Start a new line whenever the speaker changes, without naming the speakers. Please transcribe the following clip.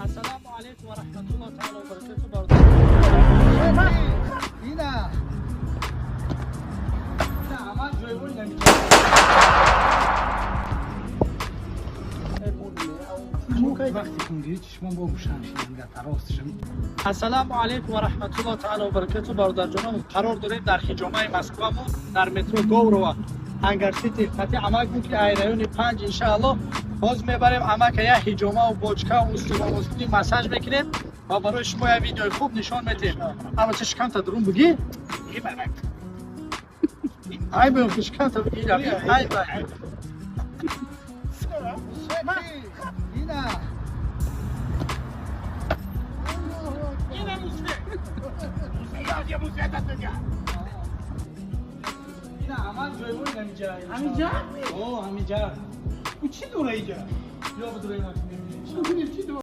Ассалому алайкум ва раҳматуллоҳи таъала ва баракатуҳ, бародар.
Ина. Ина ҳама ҷойҳои намиҷа. Вақти кунгири чишмон бо гӯшан шидам таростшам.
Ассалому алайкум ва раҳматуллоҳи таъала ва баракатуҳ, бародарҷонон. Қарор дорем дар ҳиҷомаи Москвамо, дар метро Говорова, Ангар Сити, хати амак буд, ки ай райони 5. Иншааллоҳ, боз мебарем амака, як ҳиҷома ва бочка ва устувонозкунӣ, массаж мекунем ва барои шумо як видеои хуб нишон метиҳем. Ама ча шикамта дурун бугӣ, ай бӯм, ки шикамта бугӣ, ай бай.
Ина.
Ина мусве. Мусве.
Ина ҳама ҷойҳои намиҷа.
Ҳамиҷа?
О, ҳамиҷа.
Чӣ дора иҷа?
Ё бидураи.
Чӣ дора?